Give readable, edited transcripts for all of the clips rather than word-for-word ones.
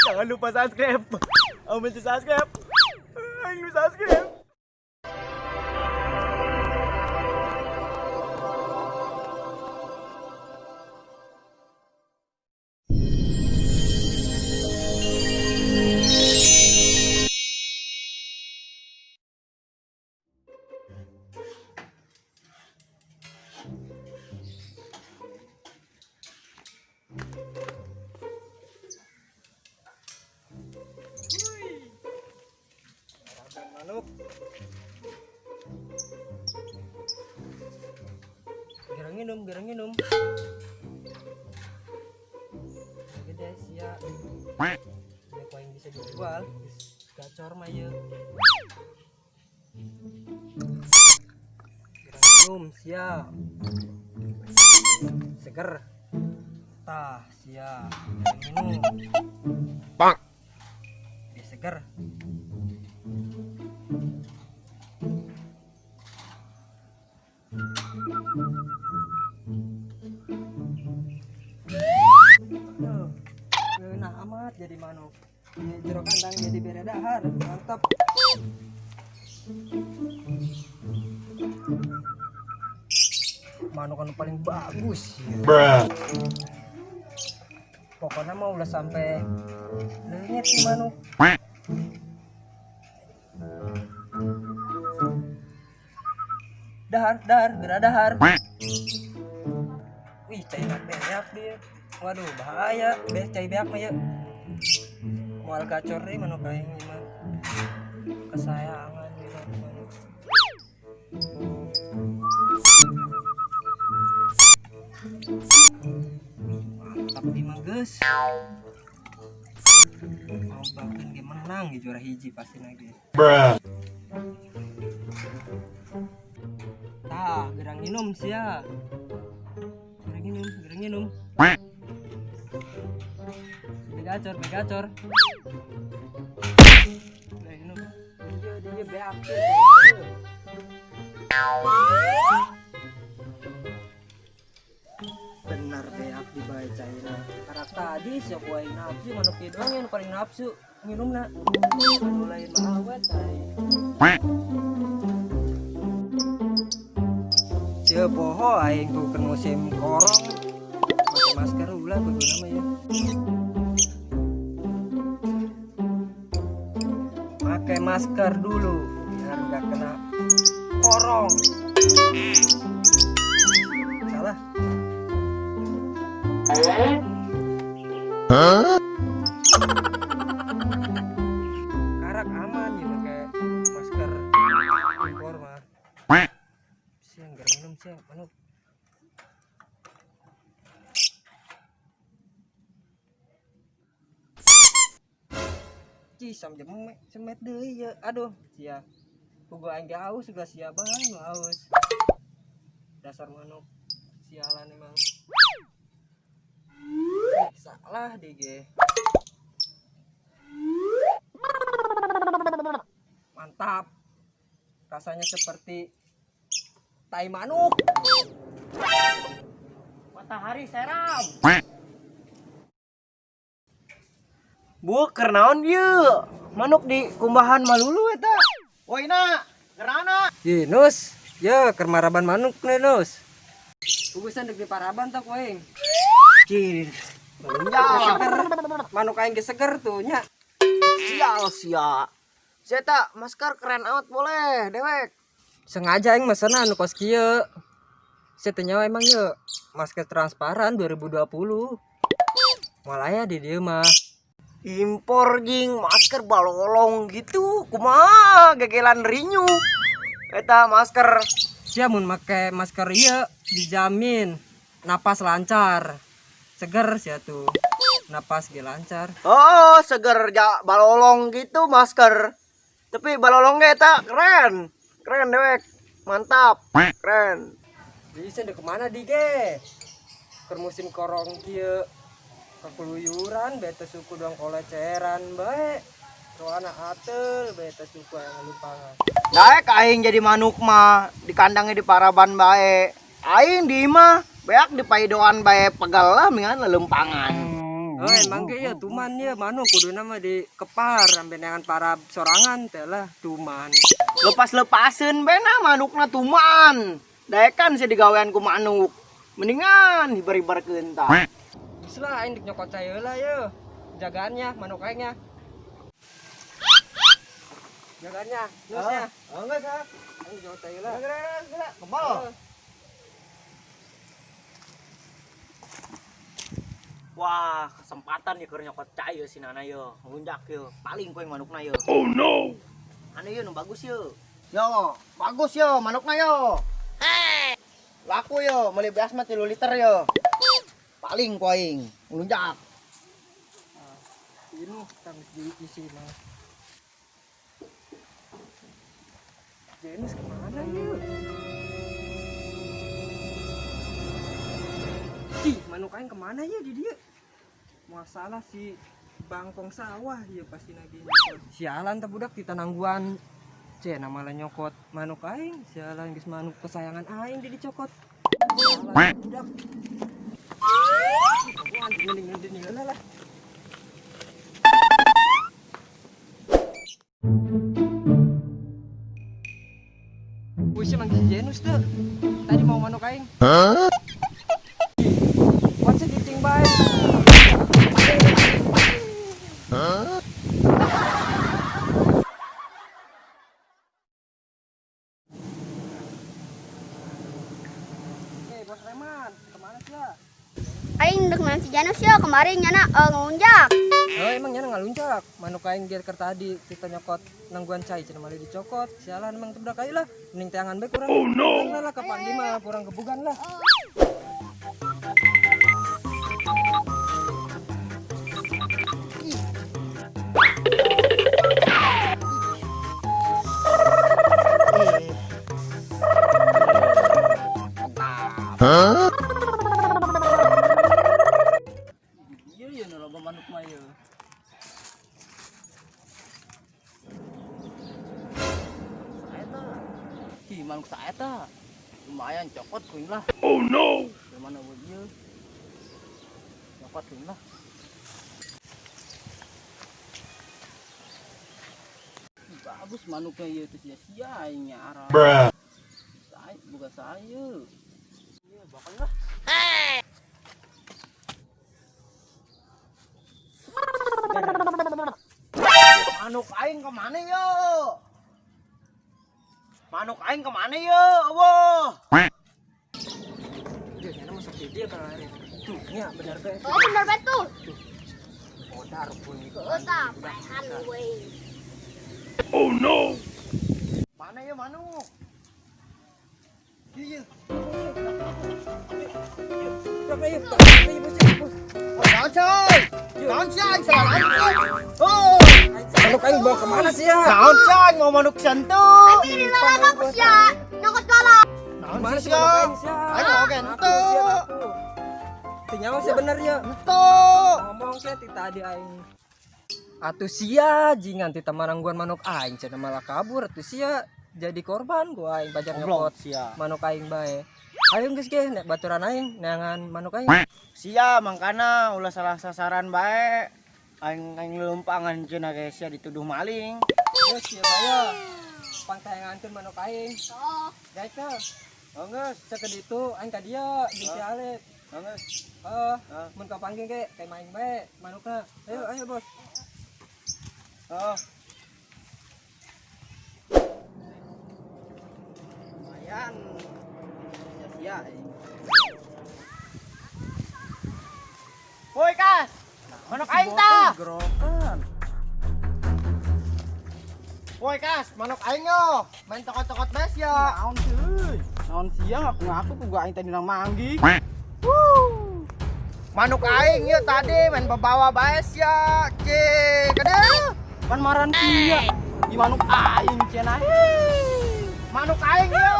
Jangan lupa subscribe. Amin subscribe. Ayo subscribe. Manuk. Gerang minum, gerang minum. Gede sia. Ini yang bisa dijual. Gacor mah ye. Gerang minum sia. Seger. Tah sia. Gerang minum. Bang. Dia seger. Tuh, ngeunah amat jadi manuk. Di jero kandang jadi bere dahar, mantap. Manuk anu paling bagus ya. Bruh. Pokoknya mah ulah sampai leungit si manuk. Dahar, dahar, geura dahar. Wih, cai beak dia. Waduh, bahaya. Beak cai beak mah ya. Moal gacor deui manuk aing ieu mah. Kesayangan gitu manuk. Wih, mantap ieu mah geus. Mau bahkan ge menang ge juara hiji pasti lagi. Bruh. Tah, gerang minum sia. Gerang minum, gerang minum. Begacor, begacor. Gerang minum. Iya, dia beak. Benar beak di bae cairna. Karak tadi sia ku aing nafsu manuk ieu doang yang paling nafsu minumna. Anu lain mah awet aing. Sia poho aing tuh keur musim korong. Pakai masker ulah kuduna mah ya. Pakai masker dulu biar nggak kena korong. Salah. Huh? Karak aman ya pakai masker impor mah. Siang gerang minum siang manuk. Cih, sam jemek, semet deui ya. Aduh, sia. Pugu aing ge haus juga sia bae nu haus. Dasar manuk sialan emang. Salah deh ge. Mantap. Rasanya seperti tai manuk. Matahari seram. Bu, keur naon ieu? Manuk di kumbahan malulu eta. Woina, gerana. Ye, Nus. Ya, keur maraban manuk nih, Nus. Ugusan deg di paraban tok aing. Cih. Seger. Manuk aing ge seger tuh nya. Sial sia. Sia eta masker keren amat boleh dewek. Sengaja aing mesena anu kos kieu. Sia teh nyawa emang ye masker transparan 2020. Moal aya di dieu mah. Impor jing masker balolong gitu. Kumaha gegelan rinyu. Eta masker. Sia mun make masker ieu dijamin napas lancar. Seger sia tuh. Napas ge lancar. Oh, seger ja balolong gitu masker. Tapi balolongnya eta keren. Keren dewek. Mantap. Keren. Bisa dek kemana di ge? Keur musim korong kieu kakuluyuran beta suku doang koleceran bae. Roana atel beta suku yang lumpangan. Daek aing jadi manuk mah di kandangnya di paraban bae. Aing di imah beak di paidoan bae pegal lah mingan lelempangan. Oh, emang ge ya tuman ya manuk kuduna mah di kepar sampe neangan para sorangan teh lah tuman. Lepas-lepaseun bae nah manukna tuman. Daekan sih digawean ku manuk. Mendingan hibar-hibarkeun tah. Geus lah aing dek nyokot cai heula ye. Jagaannya manuk aingnya. Jagaannya, nusnya. Oh, enggak sah. Aing nyokot cai heula. Geura. Kebal. Wah, kesempatan ya keur nyokot cai ye si Nana ye. Ngunjak ye, paling kowe manukna ye. Oh no. Anu ye nu bagus ye. Yo, bagus ye manukna yo. Hey. Laku ye, meuli beas mah 3 liter ye. Paling ku aing ngelunjak. Ah, ini tangis di isi mah. Jenis kemana ye? Ih, manuk aing kemana ya di dia? Masalah si bangkong sawah ya pasti nagih. Sialan teh budak ditanangguan. Cenah malah nyokot manuk aing, sialan geus manuk kesayangan aing di dicokot. Sialan budak. Gua anjing mending heula lah. Wih, si manggil si Jenus tuh. Tadi mau manuk aing. Hah? What's it eating bae? Hah? Bos Reman, kemana sih ya? Aing dek si Janus ya kemarin nyana ngelunjak. Oh, emang nyana ngalunjak. Manuk aing gear keur tadi kita nyokot nangguan cai cenah malah dicokot. Sialan emang teu budak aing lah. Mending teangan bae kurang. Oh no. Lah kapan mah kurang gebugan lah. Oh. Hah? Iya iya nu loba manuk mah ieu. Saeta. Hi manuk saeta. Lumayan cokot kuing lah. Oh no. Gimana buat ieu? Cokot kuing lah. Bagus manuknya ieu teh sia-sia aing nya arah. Saya bukan saya. Iya, bakal lah. Hey. Manuk aing kemana yo? Manuk aing kemana yo? Eueuh. Dia nyana masuk ke dia kalau hari. Tuh, nya benar bae. Oh, benar bae tuh. Bodar pun. Heeh, tah, paehan we. Oh no. Mana ya manuk? Iya. Berapa yuk? Bos. Naon coy? Naon sih aing salah lanjut. Oh, Manuk aing bawa kemana sih ya? naon sih aing mau manuk sentuh? Tapi di lalana ku sia, nyokot galak. Naon Kemana sih sih manuk aing sia? Aing mau Ngaku sia, gentu. ngaku. Teu nyaho sih bener ya. Entu. Ngomong sia ti tadi aing. Atuh sia jingan ti tamarangguan manuk aing cenah malah kabur atuh sia jadi korban gua aing bajar nyokot sia. manuk aing bae. Ayo geus ge nek baturan aing neangan manuk aing. Sia mangkana ulah salah sasaran bae. Aing aing leumpangan cenah ge sia dituduh maling. Geus sia bae. Pangtayangankeun manuk aing. Oh, Daek teh. Oh geus, Sakeun ditu aing ka dieu jeung si Alek. oh geus. Heeh, Heeh. mun kapanggih ge kayak main bae manukna. Ayo ayo bos. Oh. Lumayan. Sia-sia aing. Woi Kas, manuk aing tah. Gerokan. Woi Kas, manuk aing yo. Main cokot-cokot bes ya. Naon sih euy? Naon sia ngaku-ngaku ku gua aing tadi nang manggi. Manuk aing yo tadi main babawa baes ya. Cik, kade. Pan maran sia. Di manuk aing cenah. Manuk aing yo.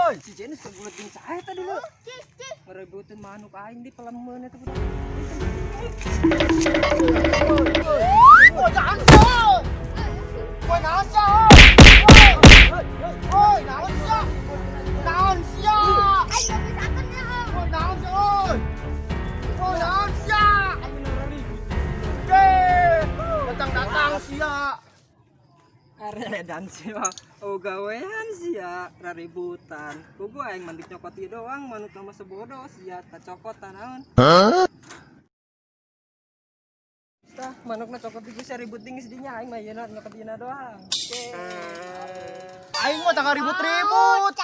Woi. Si Jenus kegulet jeung saha tadi lu? Cih, cih. Ngerebutin manuk aing di pelemeun eta budak. Woi, naon sia? Woi, naon sia? Woi. Woi, naon sia? Naon sia? Aing gak bisa akan ya. Woi, naon sia? Woi. Woi, naon sia? Cih. Datang-datang sia. Aredan sih mah. Oh gawean sih ya, raributan. Kugu aing mandi cokot ieu doang, manuk nama sebodoh sia tak cokot naon. Tah, manukna cokot ieu sia ribut dingis dinya aing mah yeuna nyokot ieu doang. Aing mah tangga ribut-ribut.